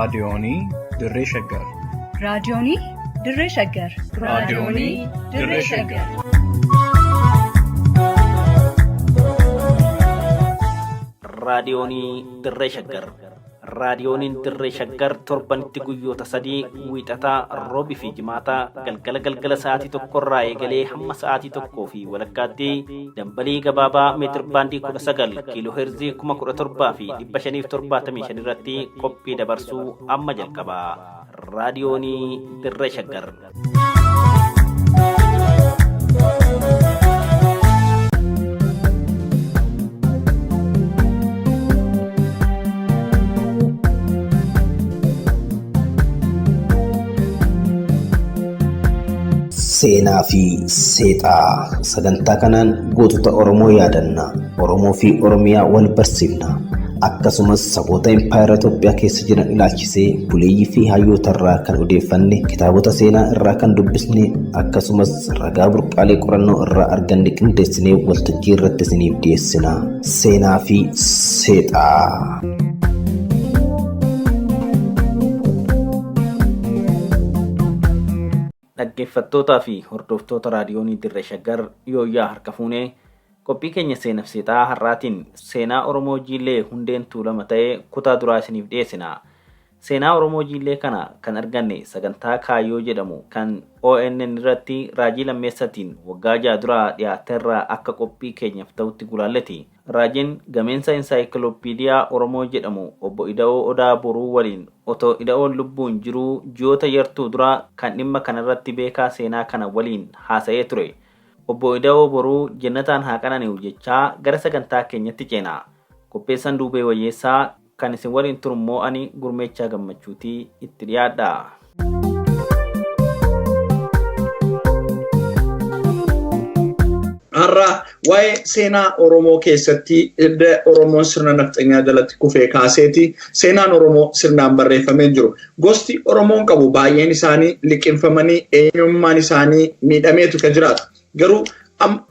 Raadiyoonii Dirree Shaggar. Raadiyoonii Dirree Shaggar. Raadiyoonii Dirree Shaggar. Raadiyoonii Dirree Shaggar. Raadiyooniin Dirree Shaggar torbanitti guyyoota 3, wiixataa, roobii fi jimaataa, galgala galgala sa'aatii 1rraa eegalee hamma sa'aatii 1:30tti dambalii gabaabaa meetir baandii 19 kiiloo heerzii 17,575 irratti qophii dabarsuu amma jalqaba. Raadiyoonii Dirree Shaggar. Seenaa fi Seexaa. Sagantaa kanaan gootota Oromoo yaadanna, Oromoo fi Oromiyaa wal barsiifna. Akkasumas saboota impaayera Itoophiyaa keessa jiran ilaalchisee buleeyyii fi hayyoota irraa kan odeeffanne, kitaabota seenaa irraa kan dubbisne, akkasumas ragaa burqaalee qorannoo irraa arganne qindeessinee waltajjii irratti isiniif dhiyeessina. Seenaa fi Seexaa. Dhaggeeffattootaa fi hordoftoota Raadiyoonii Dirree Shaggar, yooyyaa harka fuunee! Qophii keenya Seenaf Seexaa har'aatiin seenaa Oromoo Jiillee hundeen Tuulama ta'e kutaa duraa isiniif dhiyeessina. Seenaa Oromoo Jiillee kana kan arganne sagantaa Kaayyoo jedhamu kan ONN irratti Raajii Lammeessatiin waggaa 6 dura dhiyaatterraa akka qophii keenyaf ta'utti gulaalleti. Raajiin gameensa Insaayikilooppiidiyaa Oromoo jedhamu Obbo Ida'oo Odaa Boruu waliin otoo Ida'oon lubbuun jiruu ji'oota yartuu dura kan dhimma kanarratti beekaa seenaa kana waliin haasa'ee ture. Obbo Ida'oo Boruu jennataan haa qanani'u jechaa gara sagantaa keenyatti ceena. Qopheessan Duubee Wayyeessaa, kan isin waliin turummoo ani Gurmeechaa Gammachuuti, itti dhiyaadhaa. Har'a waa'ee seenaa Oromoo keessatti hidda Oromoon sirna nafxanyaa jalatti kufee kaaseeti seenaan Oromoo sirnaan barreeffamee jiru. Gosti Oromoon qabu baay'een isaanii liqimfamanii eenyummaan isaanii miidhameetu kan jiraatu. Garuu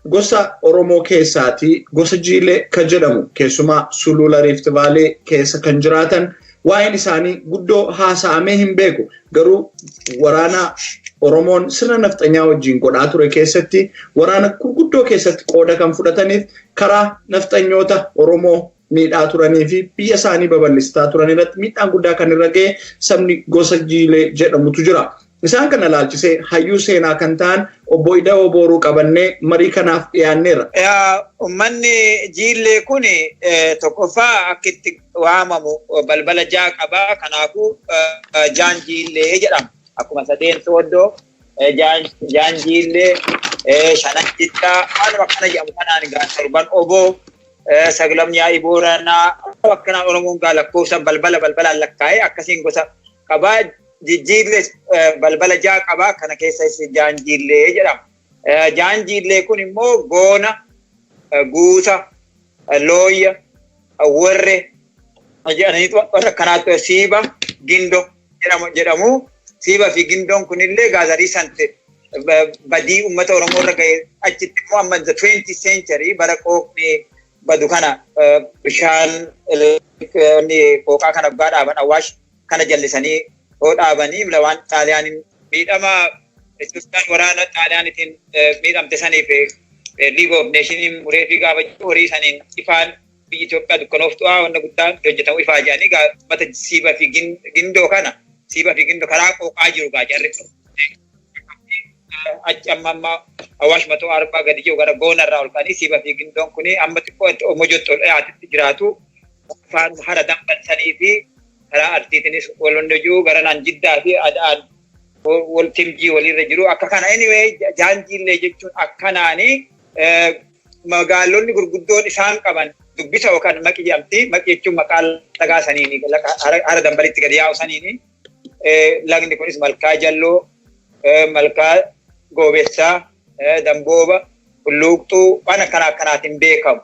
gosa Oromoo keessaati gosa Jiilee kan jedhamu, keessumaa Sulula Rift Valley keessa kan jiraatan, waa'een isaanii guddoo haasa'amee hin beeku. Garuu waraana Oromoon sirna nafxanyaa wajjin godhaa ture keessatti waraana gurguddoo keessatti qooda kan fudhataniif karaa nafxanyoota Oromoo miidhaa turanii fi biyya isaanii babal'istaa turan irratti miidhaan guddaa kan irra ga'e sabni gosa Jiilee jedhamutu jira. Isaan kana ilaalchisee hayyuu seenaa kan ta'an Obbo Ida'oo Booruu qabannee marii kanaaf dhiyaanneerra. Uummanni Jiillee kun tokkoffaa akka itti waamamu balbala 6 qaba. Kanaafuu Jaan Jiillee jedhama. Akkuma sadeen Sooddoo, Jaan Jiillee, shanan Jiddaa, waanuma akkana jedhamu kanaan egaa torban Oboo, saglam Yaa'ii Booranaa, akkanaan Oromoon gaa lakkoofsa balbala balbalaan lakkaa'ee akkasiin gosa qabaa. Jijjiirres balbala 6 qaba. Kana keessa Jaan Jiillee jedhama. Jaan Jiillee kun immoo Goona, Guuta, Looyya, Warre jedhaniitu warra akkanaatti Siiba, Gindo jedhamu. Siiba fi Gindoon kunillee gaazarii sante badii uummata Oromoo irra gahe achitti immoo amma the 20th century bara qooqni badu kana bishaan qooqaa kana waggaa dhaaban, Awaash kana jallisanii hoo dhaabanii, waan Xaaliyaaniin miidhama Itoophiyaan waraana Xaaliyaanitiin miidhamte saniif League of Nations muree fi gaafa horii saniin ifaan biyyi Itoophiyaa dukkanooftu wanna guddaan hojjetamu ifaa jedhanii gaa mata Siiba fi Gindoo kana, Siiba fi Gindoo karaa qooqaa jiru gaa jarri achi amma Awaash 140 gadi jiru gara Goona irraa ol ka'anii, Siiba fi Gindoon kuni amma xiqqoo Mojotti ol dhiyaatitti jiraatu. Afaan hara dambalsanii fi karaa Arsiitinis walonni jiru, gara naan Jiddaa fi Ada'aan wal timjii walirra jiru akka kana. Anyway, Jaanjiillee jechuun akkanaani. Magaalonni gurguddoon isaan qaban Dubbisa yookaan Maqi jedhamti. Maqi jechuun maqaa lagaa saniini, hara dambalitti gadi yaa'u saniini. Lagni kunis Malkaa Jalloo, Malkaa Goobessaa, Dambooba, Hulluuqxuu, waan akkana akkanaatiin beekamu.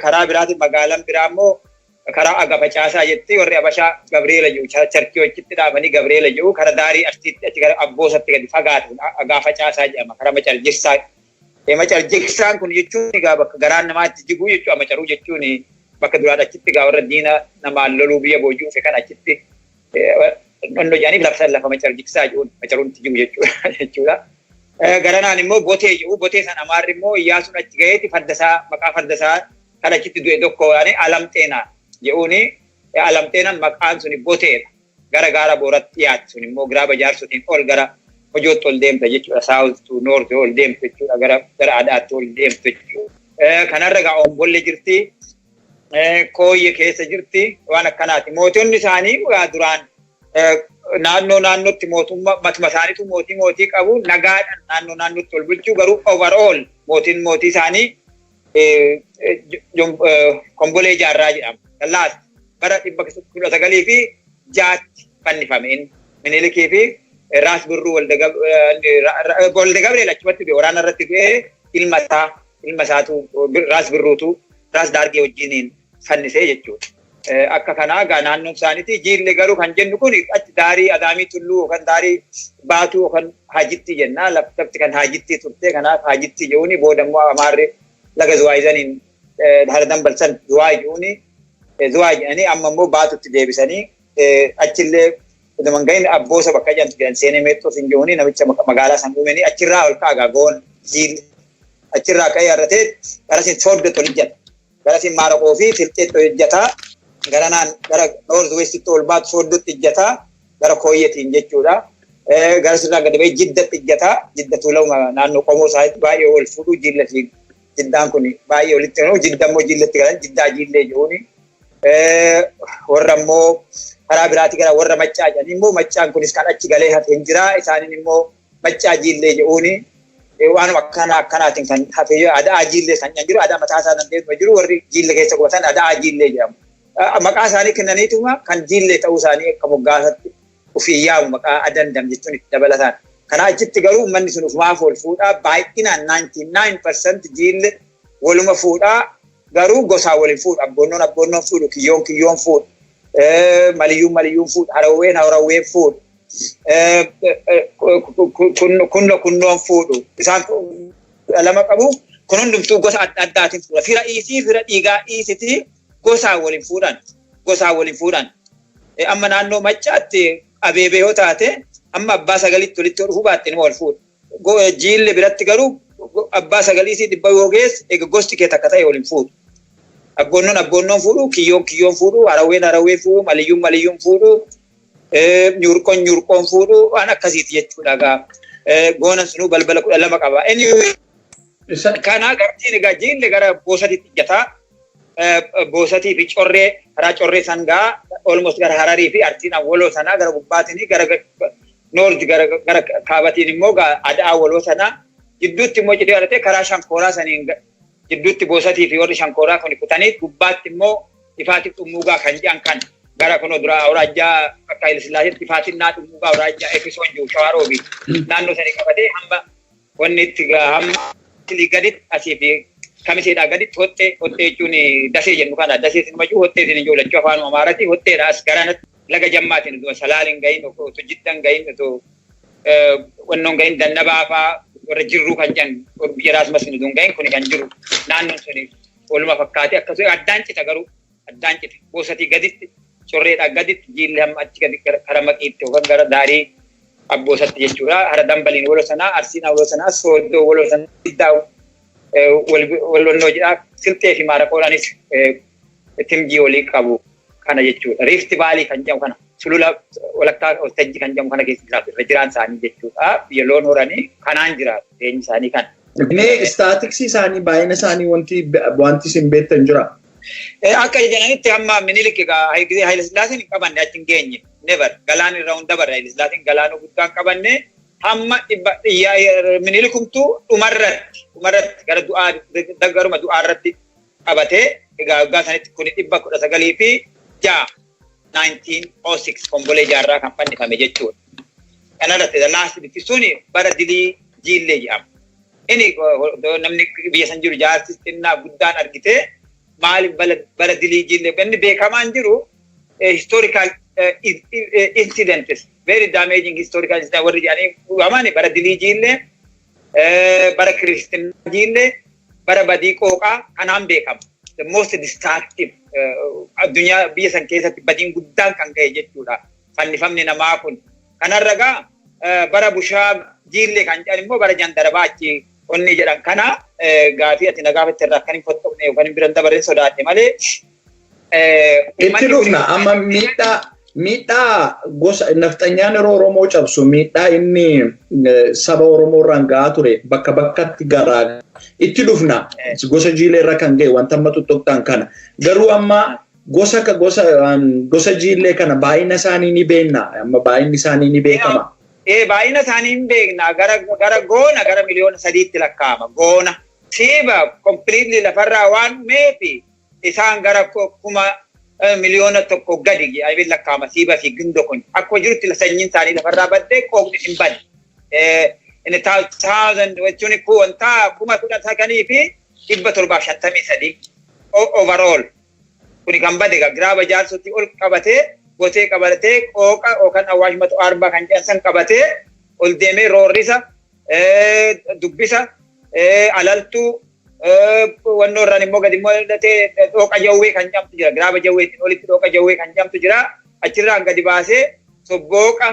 Karaa biraatiin magaalaan biraa immoo karaa Aga Facaasaa jetti, warri Abashaa Gabriela jedhu, charchii achitti dhaabanii Gabriela jedhu, karaa daarii Arsiitti achi gara Abboosatti gadi fagaatu Agaa Facaasaa jedhama, karaa Macarjirsaa. Macarjirsaan kun jechuun egaa bakka garaan namaatti jiguu jechuudha. Macaruu jechuun bakka duraan achitti egaa warra diina namaan loluu biyya booji'uu kan achitti Onnoo jedhaniif lafa lafa Macar jigsaa jedhuun Macaruun itti jiru jechuudha. Garanaan immoo Botee jedhu. Botee san Amaarri immoo Iyyaasuun achi gaheeti fardasaa, maqaa fardasaa kan achitti du'e tokko waani Alamxeenaa jedhuuni. Alamxeenaan maqaan suni Boteedha. Gara gaara Booratti dhiyaatti sun immoo Giraaba Jaarsotiin ol gara Hojootti ol deemta jechuudha. South to north ol deemtu jechuudha. Gara Adaatti ol deemtu jechuudha. Kanarra gaa Ombolle jirti. Kooyye keessa jirti. Waan akkanaati. Mootonni isaanii duraan naannoo naannootti mootummaa matuma isaaniitu mootii mootii qabu, nagaadhaan naannoo naannootti ol bulchuu. Garuu overall mootiin mootii isaanii Kombolee Jaarraa jedhama. Last bara 1906tti fannifame inni. Minilikii fi Raas Birruu Walda Gabriel achumatti du'e, waraana irratti du'ee. Ilma isaatu Raas Birruutu Raas Daargee wajjiniin fannisee jechuudha. Akka kanaa gaa naannoon isaaniiti. Jiille garuu kan jennu kun achi daarii Adaamii Tulluu yookaan daarii Baatuu yookaan Haajittii jenna. Lafti kan Haajittii turte, kanaaf Haajittii jedhuuni. Booda immoo Amaarri laga Zuwaayizaniin hara dambalsan Zuwaay jedhuuni, Zuwaay jedhanii amma immoo Baatutti deebisanii achillee utuma hin gahin Abboosa bakka jedhamtu jedhan, seenee meexxoo hin jedhuuni, namicha magaalaa san uumanii achirraa ol ka'aa goon Jiille achirraa ka'ee har'atee garasiin Sooddootti ol ijjata. Garasiin Maaraqoo fi Silxeetti ol ijjataa. Garanaan gara north westitti ol baatu Sooddootti ijjataa, gara Kooyyetiin jechuudha. Gara sirraa gadi ba'ee Jiddatti ijjataa. Jidda Tuulama naannoo qomoo isaatti baay'ee ol fuudhuu. Jilla fi Jiddaan kun baay'ee walitti himu. Jidda immoo Jillatti galan, Jiddaa Jiillee jedhuuni. Warra immoo karaa biraatti gara warra Maccaa jedhanii immoo Maccaan kunis kan achi galee hafe hin jira. Isaaniin immoo Maccaa Jiillee jedhuuni. Waanuma akkana akkanaatiin kan hafe Adaa Jiillee kan jiru, adaa mataa isaa danda'e jiru. Warri Jiille keessa qubatan Adaa Jiillee jedhamu. Maqaa isaanii kennaniituma kan Jiillee ta'uu isaanii akka moggaasatti ofii yaamu, maqaa adandam jechuun itti dabalataan. Kanaa achitti garuu uummanni sun ufumaaf ol fuudhaa, baay'inaan 99% Jiille waluma fuudhaa, garuu gosaa waliin fuudhu. Abboonnoon abboonnoon fuudhu, kiyyoon kiyyoon fuudhu, maliyyuun maliyyuun fuudhu, harawween harawween fuudhu, kunno kunnoon fuudhu. Isaan lama qabu. Kun hundumtuu gosa adda addaatiin fuudha. Fira dhiisii, fira dhiigaa dhiisitii gosaa waliin fuudhan. Gosaa waliin fuudhan. Amma naannoo Maccaatti abeebee yoo taate amma abbaa sagalitti walitti dhufuu baatte nima wal fuudha. Jiille biratti garuu abbaa sagalii si 100 yoo geesse, egaa gosti kee takka ta'e waliin fuudhu. Abboonnoon abboonnoon fuudhu, kiyyoon kiyyoon fuudhu, harawween harawween fuudhu, maliyyuun maliyyuun fuudhu, nyurqoon nyurqoon fuudhu, waan akkasiiti jechuudha gaa. Goonan sunuu balbala 12 qaba. Kanaa gartiin egaa Jiille gara Boosatiitti ijjataa. Boosatii fi Corree, karaa Corree sangaa almost gara Hararii fi Arsiin Awwaloo sanaa gara gubbaatiin, gara north, gara kaabatiin immoo Adaa Awwaloo sanaa jidduutti immoo cidee argatee karaa Shankooraa saniin jidduutti Boosatii fi warri Shankooraa kun kutanii, gubbaatti immoo Ifaatiif Dhummuugaa kan jedhan kan gara kunoo dura awraajjaa akka Haile Sillaaseetti Ifaatinnaa Dhummuugaa awraajjaa Efesoon jiru Shawaroobi naannoo sanii qabatee hamma wanni itti hamma gaditti asii fi Kamiseedhaa gaditti Hoxxee. Hoxxee jechuun Dasee jennu kana, Dasee sinuma jiru, Hoxxee sin jiru lachuu afaanuma Amaaraati. Hoxxeedha as garanatti laga Jammaatiin utuma Salaaliin gahin, otoo Jiddan gahin, otoo wannoon gahin, Dannabaa faa warra Jirruu kan jedhan biyya Raasmas utuu hin gahin kuni kan jiru naannoon suni waluma fakkaatee akkasuma addaan cita. Garuu addaan cita Boosatii gaditti, Correedhaa gaditti Jiilli hamma achi gadi kara Maqiitti yookaan gara daarii Abboosatti jechuudha. Hara Dambaliin walo sanaa, Arsiin walo sanaa, Sooddoo walo sanaa, Jiddaa wal wannoo jedhaa, Silxee fi Maaraqoodhaanis timjii walii qabu kana jechuudha. Rift Valley kan jedhamu kana, sulula walakkaa waltajjii kan jedhamu kana keessa jiraatu irra jiraan isaanii jechuudha. Biyya loon horanii kanaan jiraatu jireenyi isaanii kana. Mee statisticsii isaanii, baay'ina isaanii wanti isin beektan jira? Akka jedhanitti hamma Minilik egaa Haayile Sillaaseen hin qabanne, achi hin geenye. Never galaan irra hunda barra Haayile Sillaaseen galaanoo guddaa hin qabanne. Hamma dhibba Minilikumtuu dhumarratti gara du'aa, garuma du'aa irratti qabatee. Egaa waggaa sanitti kuni 1906, 1906 Kombolee Jaarraa kan fannifame jechuudha. Kanarratti the last bitti suni bara dilii Jiillee jedhama. Inni namni biyya san jiru jaarsi xinnaa guddaan argitee maaliif bara dilii Jiillee inni beekamaan jiru historical incidents, very damaging historical incidents warri jedhanii waamani bara dilii Jiillee, bara Kiristinaa Jiillee, bara badii Qooqaa kanaan beekama. The most destructive addunyaa biyya san keessatti badiin guddaan kan ga'e jechuudha. Fannifamni namaa kun. Kanarra gaa bara bushaa jiillee kan jedhan immoo bara jandarabaa achi onni jedhan kana gaafii ati na gaafatte irraa akkan hin fottoqne yookaan hin biran dabarre sodaadhe malee. Itti dhufna amma miidhaa gosa nafxanyaan yeroo Oromoo cabsu miidhaa inni saba Oromoo irraan gahaa ture bakka bakkatti garaa itti dhufna gosa jiilee irra kan ga'e wanta amma tuttuqxan kana garuu amma gosa gosa gosa jiillee kana baay'ina isaanii ni beekna amma baay'inni isaanii ni beekama. Baay'ina isaanii hin beekna gara goona gara miliyoona 3tti lakkaa'ama goona. Siiba completely lafarraa waan dhumeefi isaan gara 1,000,000 gadi jedhamee lakkaa'ama siiba fi gindo kun. Akkuma jirutti sanyiin isaanii lafarraa baddee qooqni hin badne. Inni thousand jechuun wanta 19,753 overall. Kuni kan bade giraaba jaarsootti ol qabatee gotee qabatee qooqa yookaan awwaash matu arbaa kan jedhan san qabatee ol deemee roorrisa dubbisa alaltuu wannoo irraan immoo gadi immoo hidhatee dhooqa jawwee kan jedhamtu jira. Giraaba jawweetiin olitti dhooqa jawwee kan jedhamtu jira. Achirraan gadi baasee sobbooqa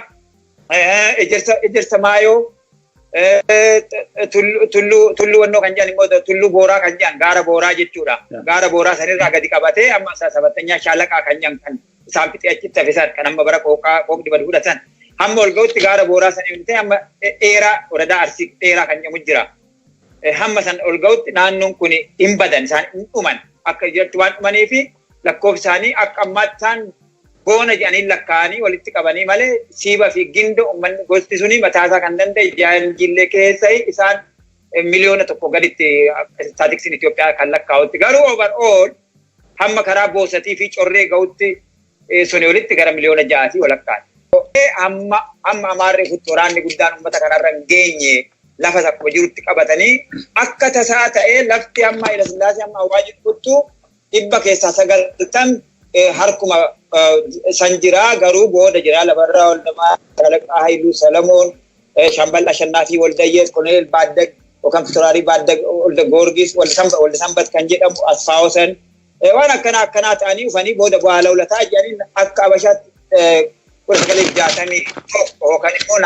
ejersa maayoo tulluu wannoo kan jedhan immoo tulluu booraa kan jedhan gaara booraa jechuudha. Gaara booraa sanirraa gadi qabatee amma sabatanyaa shaalaqaa kan jedhan kan isaan fixee achitti hafisan kan amma bara qooqaa qooqni badu fudhatan. Hamma ol ga'utti gaara booraa sanii ta'e amma dheeraa woradaa arsii dheeraa kan jedhamu jira. Hamma san ol ga'utti naannoon kun hin badan isaan hin dhuman akka jirtu waan dhumanii fi lakkoofsi isaanii akka ammaatti isaan goona jedhanii lakkaa'anii walitti qabanii malee siiba fi gindo uummanni gosti suni mataasaa kan danda'e jaanjillee keessa isaan 1,000,000 gaditti staatiksiin Itoophiyaa kan lakkaa'utti garuu overall hamma karaa boosatii fi corree ga'utti suni walitti gara miliyoona 6 walakkaati. Amma amaarri futti waraanni guddaan uummata kanarra hin geenye lafas akkuma jirutti qabatanii akka tasaa ta'ee lafti amma Haayila Sillaasee amma Awwaajii kuttu 90% harkuma san jiraa garuu booda jiraa lafarraa Waldamaa Kalaqaa Haayiluu Salamoon Shambal Ashannaa fi Waldayyees Koloneel Baaddag yookaan Fitoraarii Baaddag Walda Goorgis Walda Sambat kan jedhamu Asfaawosan waan akkanaa akkanaa ta'anii dhufanii booda bu'aa lawlataa jedhanii akka Abashaatti 1961 yookaan immoo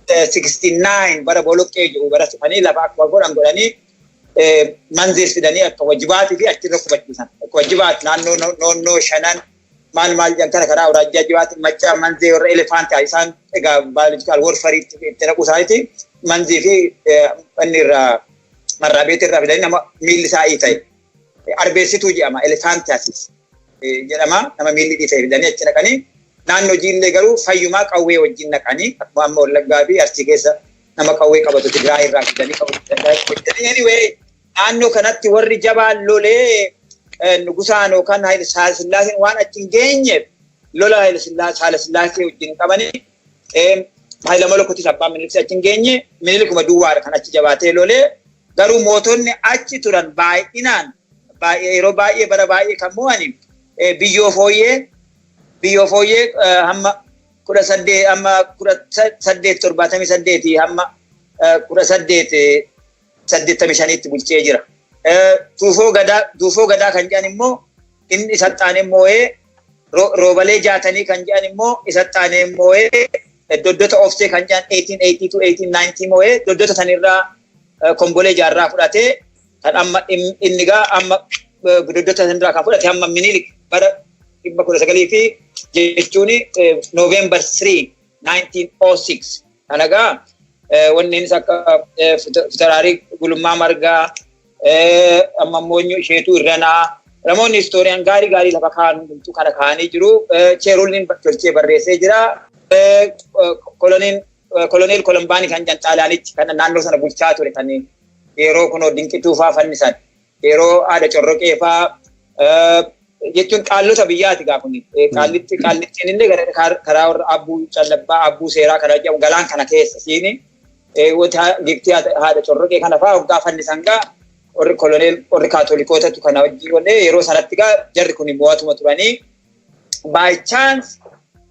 1969 bara boloqqee jedhu bara dhufanii lafa akkuma godhan godhanii manzees fidanii akka wajjibaatii fi achirra qubachiisan. Akka wajjibaati naannoo noonnoo shanan maal maal jedhan kana karaa awraajjaa jibaati maccaa manzee warra elefaantii isaan egaa biological warfare itti naquu isaaniiti manzii fi inni irraa marraa beetii irraa fidanii nama miilli isaa ta'e. Arbeessituu jedhama elephantiasis jedhama nama miilli ta'e fidanii achi naqanii naannoo jiillee garuu fayyumaa qawwee wajjin naqanii akkuma amma Wallaggaa fi Arsii keessa nama qawwee qabatu Tigraay irraa fidanii qabatu danda'an. Anyway naannoo kanatti warri jabaan lolee nugusaan yookaan Haayile Sillaaseen waan achi hin geenyeef lola Haayile Sillaasee wajjin qabanii Haayile Molokotis abbaan Minilik achi hin geenye Minilikuma duwwaadha kan achi jabaatee lolee garuu mootonni achi turan baay'inaan yeroo baay'ee bara baay'ee kan mo'ani biyyoo fooyyee hamma 18 hamma 1878 hamma 1885tti bulchee jira. Tuufoo gadaa kan jedhan immoo inni isa xaanee moo'ee roobalee jaatanii kan jedhan immoo isa xaanee moo'ee doddota ofsee kan jedhan 1882 1890 moo'ee doddota sanirraa kombolee jaarraa fudhatee kan amma inni gaa amma doddota sanirraa kan fudhate hamma Minilik bara 1900 fi jechuun November 3 1906 kana gaa wanni innis akka Fitaraarii Gulummaa Margaa amma immoo isheetu irranaa namoonni historian gaarii gaarii lafa kaa'an hundumtuu kana kaa'anii jiru. Cheerulliin tolchee barreessee jira. Koloneel Kolombaanii kan jedhan Xaaliyaanichi kan naannoo sana bulchaa ture kan yeroo kunoo dinqituu faa fannisan yeroo haadha corroqee faa jechuun qaallota biyyaati gaa kuni. Qaallitti qaallittiin illee karaa warra abbuu callabbaa abbuu seeraa kana jedhamu galaan kana keessa siini giftii haadha corroqee kana faa waggaa fannisan gaa warri koloneel warri kaatolikootatu kana wajjin wallee yeroo sanatti gaa jarri kun mo'atuma turanii by chance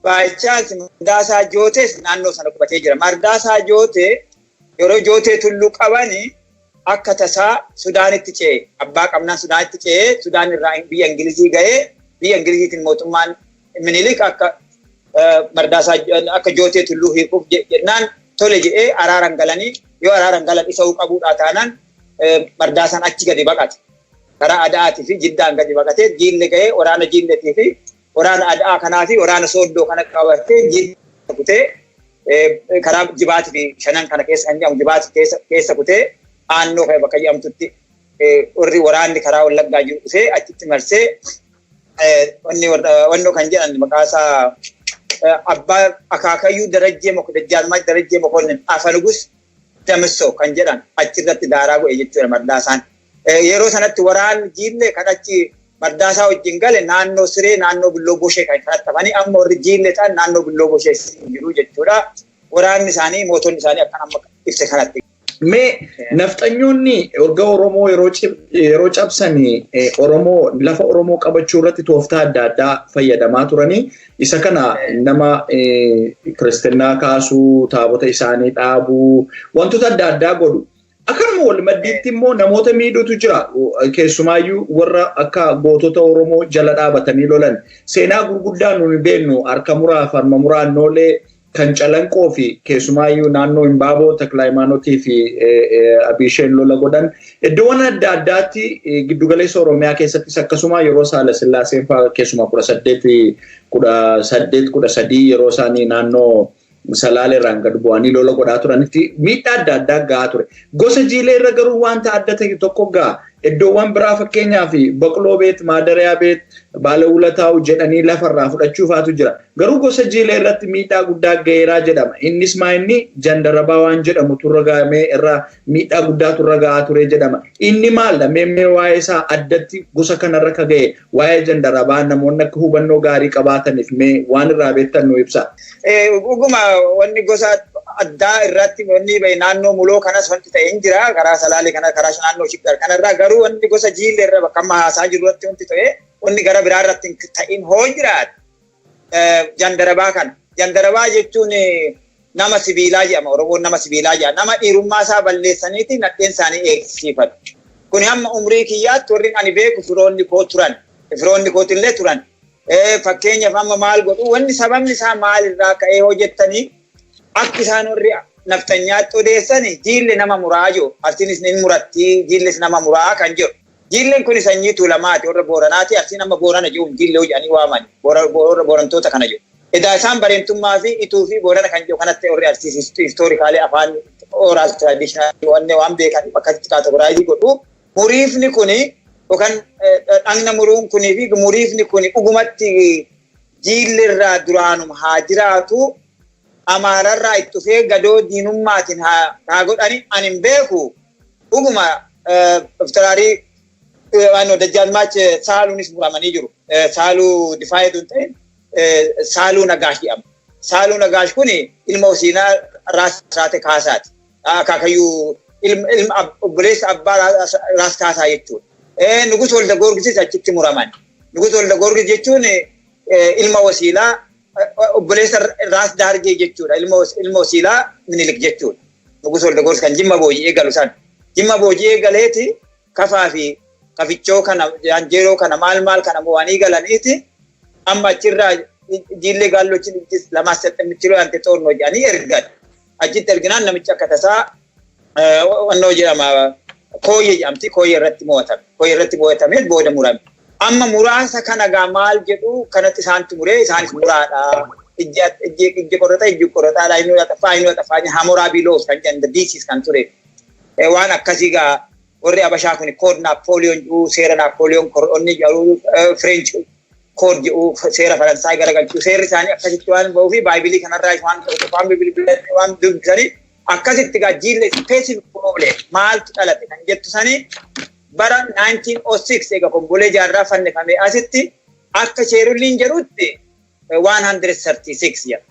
Mardaasaa Jootees naannoo sana qubatee jira. Mardaasaa Jootee yeroo Jootee tulluu qabanii akka tasaa Sudaanitti ce'e. Abbaa qabnaan Sudaanitti ce'ee Sudaan irraa biyya Ingilizii ga'ee biyya Ingiliziitiin mootummaan Minilik akka Mardaasaa akka Jootee Tulluu hiikuuf jennaan tole jedhee araaran galanii yoo araaran galan isa qabuudhaa taanaan Mardaasaan achi gadi baqate. Karaa Ada'aatii fi Jiddaan gadi baqatee Jiille ga'ee waraana Jiilletii fi waraana Ada'aa kanaa fi waraana Sooddoo kana qabatee Jiille kutee karaa Jibaatii fi Shanan kana keessa kan jedhamu Jibaatii keessa kutee aannoo kan bakka jedhamtutti warri waraanni karaa Wallaggaa jiru dhufee achitti marsee wannoo kan jedhan maqaa isaa abbaa akaakayyuu Darajjee Dajjaalmaa Darajjee Mokonnin Afanugus Damissoo kan jedhan achirratti daaraa godhe jechuudha Mardaasaan. Yeroo sanatti waraanni Jiillee kan achi Mardaasaa wajjin gale naannoo Siree naannoo Billoo Boshee kan kanatti hafanii amma warri Jiillee ta'an naannoo Billoo Boshee jiru jechuudha. Waraanni isaanii mootonni isaanii akkan amma ibse kanatti. Mee nafxanyoonni erga Oromoo yeroo cabsanii Oromoo lafa Oromoo qabachuu irratti tooftaa adda addaa fayyadamaa turanii isa kana nama kiristinnaa kaasuu, taabota isaanii dhaabuu, wantoota adda addaa godhu. Akkanuma wal maddiitti immoo namoota miidhuutu jira. Keessumaayyuu warra akka gootota Oromoo jala dhaabatanii lolan. Seenaa gurguddaa nuyi beeknu harka muraa, farma muraa, noolee kan Calanqoo fi keessumaayyuu naannoo Imbaaboo, Taklaayimaanotii fi Abiisheen lola godhan. Iddoowwan adda addaatti giddugaleessa Oromiyaa keessattis akkasuma yeroo Saala Sillaaseen fa'aa keessumaa 1813 yeroo isaanii naannoo Salaale irraan gad bu'anii lola godhaa turanitti miidhaa adda addaa gahaa ture. Gosa Jiilee irra garuu wanta adda ta'e tokko gaha. Iddoowwan biraa fakkeenyaaf Baqloo beet, Maadariyaa beet, Baalawulataa'u jedhanii lafarraa fudhachuufaatu jira. Garuu gosa Jiilee irratti miidhaa guddaa gaheeraa jedhama. Innis maa inni jandarabaa waan jedhamu turra gahamee irraa miidhaa guddaa turra gahaa ture jedhama. Inni maal meemmee waa'ee isaa addatti gosa kanarra ka gahe waa'ee jandarabaa namoonni akka hubannoo gaarii qabaataniif mee waan irraa beektan nu ibsa. Dhuguma wanni gosa addaa irratti wanni bahe naannoo Muloo kanas wanti ta'e hin jira karaa Salaalee kana karaa naannoo Shiggar kanarraa garuu wanni gosa Jiillee irra bakka amma haasaa jiru irratti wanti ta'e wanni gara biraa irratti hin ta'in hoo jiraate jandarabaa kana. Jandarabaa jechuun nama sibiilaa jedhama. Oromoon nama sibiilaa jedhama. Nama dhiirummaa isaa balleessaniiti nadheen isaanii eegsifatu. Kuni hamma umrii kiyyaatti warri ani beeku firoonni koo turan. Firoonni kootillee turan. Fakkeenyaaf amma maal godhu wanni sababni isaa maalirraa ka'ee hoo jettanii akka isaan warri naftanyaatti odeessan Jiille nama muraa jiru. Arsiinis ni muratti, Jiilles nama muraa kan jiru. Jiilleen kun sanyii Tuulamaati warra Booranaati. Arsiin amma Boorana jiru Jiillee jedhanii waamani. Warra Boorantoota kana jiru. Edaa isaan Bareentummaa fi Ituu fi Boorana kan jiru kanatti warri Arsii historically afaan oral traditional wanne waan beekan akkasitti categorize godhu. Muriifni kuni yookaan dhagna muruun kunii fi muriifni kuni dhugumatti Jiillerraa duraanuma haa jiraatu. Amaararraa itti dhufee gadoo diinummaatiin haa godhani ani hin beeku. Dhuguma iftiraarii Dajjaalmaach Saaluunis muramanii jiru. Saaluu Difaayee hin ta'in Saaluu Nagaash jedhama. Saaluu Nagaash kun ilma Wasiinaa Raas Raate Kaasaati. Akaakayyuu ilma obboleessa abbaa Raas Kaasaa jechuudha. Nugus Walda Goorgisis achitti muraman. Nugus Walda Goorgis jechuun ilma Wasiilaa obboleessa Raas Daargee jechuudha. Ilma Wasiilaa Minilik jechuudha. Nugus Walda Goorgis kan Jimma booji'ee galu san. Jimma booji'ee galeeti kafaa fi kafichoo kana jaanjeeroo kana maal maal kana mo'anii galaniiti amma achirraa Jiillee gaallochin lamaas saxxamichiroo ante xoonnoo jedhanii ergan. Achitti erginaan namichi akka tasaa wannoo jedhama kooyyee jedhamti kooyyee irratti mo'atame. Kooyyee irratti mo'atamee booda murame. Amma muraasa kana gaa maal jedhu kanatti isaantu muree isaanis muraadha. Ijji qorata ijji qorataa inni xaffaa inni xaffaa hamoraa biiloos kan jedhan diisiis kan ture. Waan akkasii gaa warri Abashaa kun code Naapooliyoon jedhu seera Naapooliyoon onni jedhu French code jedhu seera Faransaay garagalchuu seerri isaanii akkasitti waan ba'uu fi baayibilii kanarraa waan waan dubbisanii akkasitti gaa Jiillee specific problem maaltu dhalate kan jettu sanii bara 1906 egaa Kombolee Jaarraa fannifame asitti akka Sheerulliin jedhutti 136 jedha.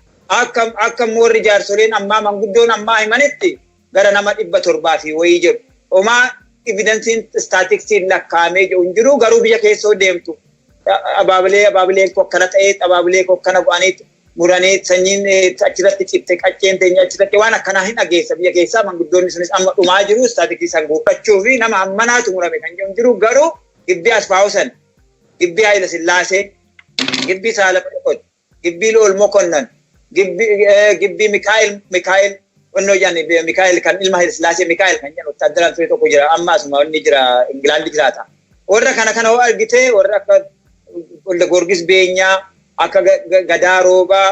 Akka warri jaarsoleen ammaa manguddoon ammaa himanitti gara nama 700 fi wayii jedhu. Homaa evidenceiin statisticsiin lakkaa'amee jiru hin jiru garuu biyya keessoo deemtu. Abaabilee koo akkana ta'ee abaabilee koo akkana bu'anii muranii sanyiin achirratti citte qacceen teenya achirratti waan akkanaa hin dhageessa biyya keessaa manguddoonni sunis amma dhumaa jiru statisticsii san guuttachuu fi nama hammanaatu murame kan jiru jiru garuu gibbii Asfaawusan, gibbii Haayila Sillaasee, gibbii Saala Malakot, Gibbii Lool Mokonnon, Gibbii Mikaa'el onnoo jedhan Mikaa'el kan ilma Hayilasillaasee Mikaa'el kan jedhan wotaaddaraan ture tokko jira amma asuma inni jira Ingilaandi jiraata. Warra kana kana hoo argite warra akka Walda Goorgis Beenyaa, akka Gadaa Roobaa,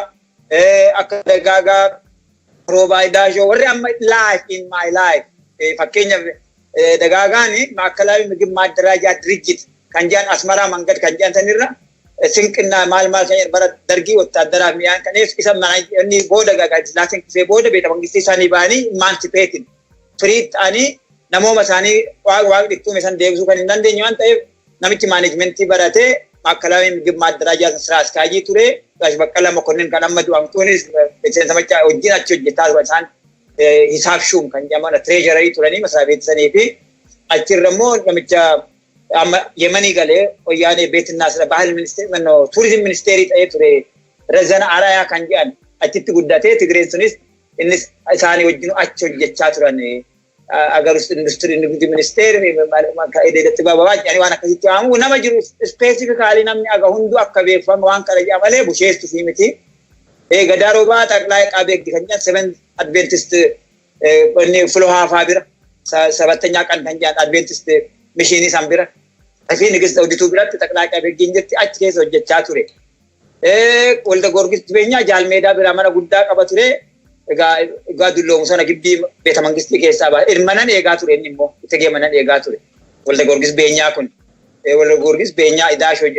akka Dagaagaa Roobaa Idaashoo warri amma life in my life fakkeenyaaf Dagaagaan Maakkalaawi Migib Maaddaraajaa Dirijjit kan jedhan Asmaraa Mangad kan jedhan sanirra sinqinnaa maal maal kan jedhan bara dargii wotaaddaraa mi'aan kan isa inni booda Sillaaseen kufee booda beeta mangistii isaanii ba'anii emancipated firii ta'anii namooma isaanii waaqni itti san deebisuu kan hin dandeenye waan ta'eef namichi maaneejmentii baratee Maakkalaawi Migib Maaddaraajaa Sira Askaajii ture. Gaash Baqqalaa Mokonnin kan amma du'an kunis miseensa machaa wajjin achi hojjetaa turan isaan hisaab shuum kan jedhaman tireejarii turanii masaa beeksisanii fi achirra immoo namicha amma Yemanii galee wayyaanee beetinnaa sira baahil ministeerii mannoo turizim ministeerii ta'ee ture Razana Arayaa kan jedhan achitti guddatee Tigreen sunis innis isaanii wajjin achi hojjechaa turan. Agarus industirii nigdi ministeerri itti bababaa jedhanii waan akkasitti waamu nama jiru ispeesifikaalii namni aga hunduu akka beekamu waan kana jedha malee busheessu fi miti. Gadaa Roobaa Xaqlaa Qabeegdi kan jedhan Seven Adventist Filohaafaa bira sabattanyaa qan kan jedhan Adventist mishiinii san bira. Fi Nigist Audituu biratti Xaqlaa Qabeegdiin jirti achi keessa hojjechaa ture. Walda Goorgis Beenyaa Jaalmeedaa bira mana guddaa qaba ture. Egaa dulloomu sana gibbii beeta mangistii keessaa baase. Ilmanan eegaa ture inni immoo itti manan eegaa ture. Walda Goorgis Beenyaa kun. Walda Goorgis Beenyaa Idaashoo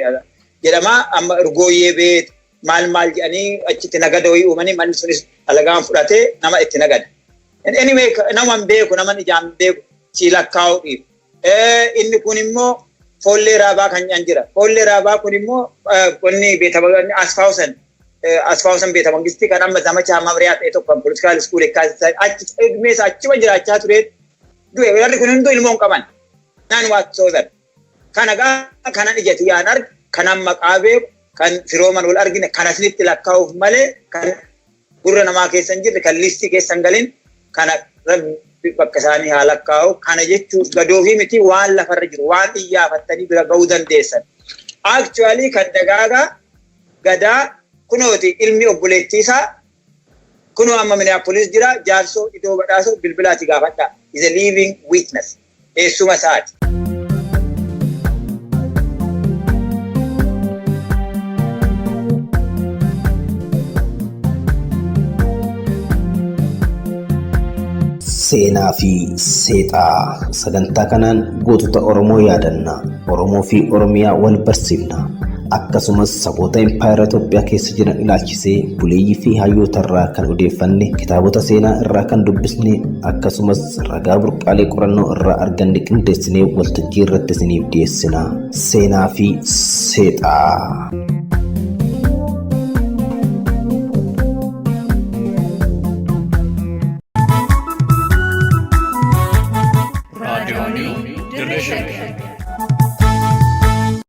jedhama. Amma ergooyyee beet maal maal jedhanii achitti nagada wayii uumanii manni sunis alagaan fudhatee nama itti nagada. Anyway nama hin beeku nama ijaan beeku si lakkaa'uu dhiibu. Inni kun immoo Foollee Raabaa kan jedhan jira. Foollee Raabaa kun immoo wanni beeta Asfaawusan Asfaawusan beeta mangistii kan amma zamachaa mamriyaa ta'e tokko kan politikaal iskuul achi meesa achuma jiraachaa ture du'e warri kun hunduu ilmoo hin qaban. Naan whatsoever. Kana gaa kanan ijatu yaan arge kanan maqaa beeku kan firooman wal argine kan asinitti lakkaa'uuf malee kan gurra namaa keessa hin jirre kan listii keessa hin galin kana rabbi bakka isaanii haa lakkaa'u kana jechuuf gadoo fi miti waan lafarra jiru waan iyyaafattanii bira ga'uu dandeessan. Actually kan Dagaagaa Gadaa kunooti ilmi obboleettii isaa kunoo amma Minneapolis jira jaarsoo idoo badhaasoo bilbilaati gaafadha. Is a living witness. Eessuma isaati. Seenaa fi seexaa sagantaa kanaan gootota Oromoo yaadanna. Oromoo fi Oromiyaa wal barsiifna. Akkasumas saboota impaayera Itoophiyaa keessa jiran ilaalchisee buleeyyii fi hayyoota irraa kan odeeffanne, kitaabota seenaa irraa kan dubbisne, akkasumas ragaa burqaalee qorannoo irraa arganne qindeessinee waltajjii irratti isiniif dhiyeessina. Seenaa fi seexaa.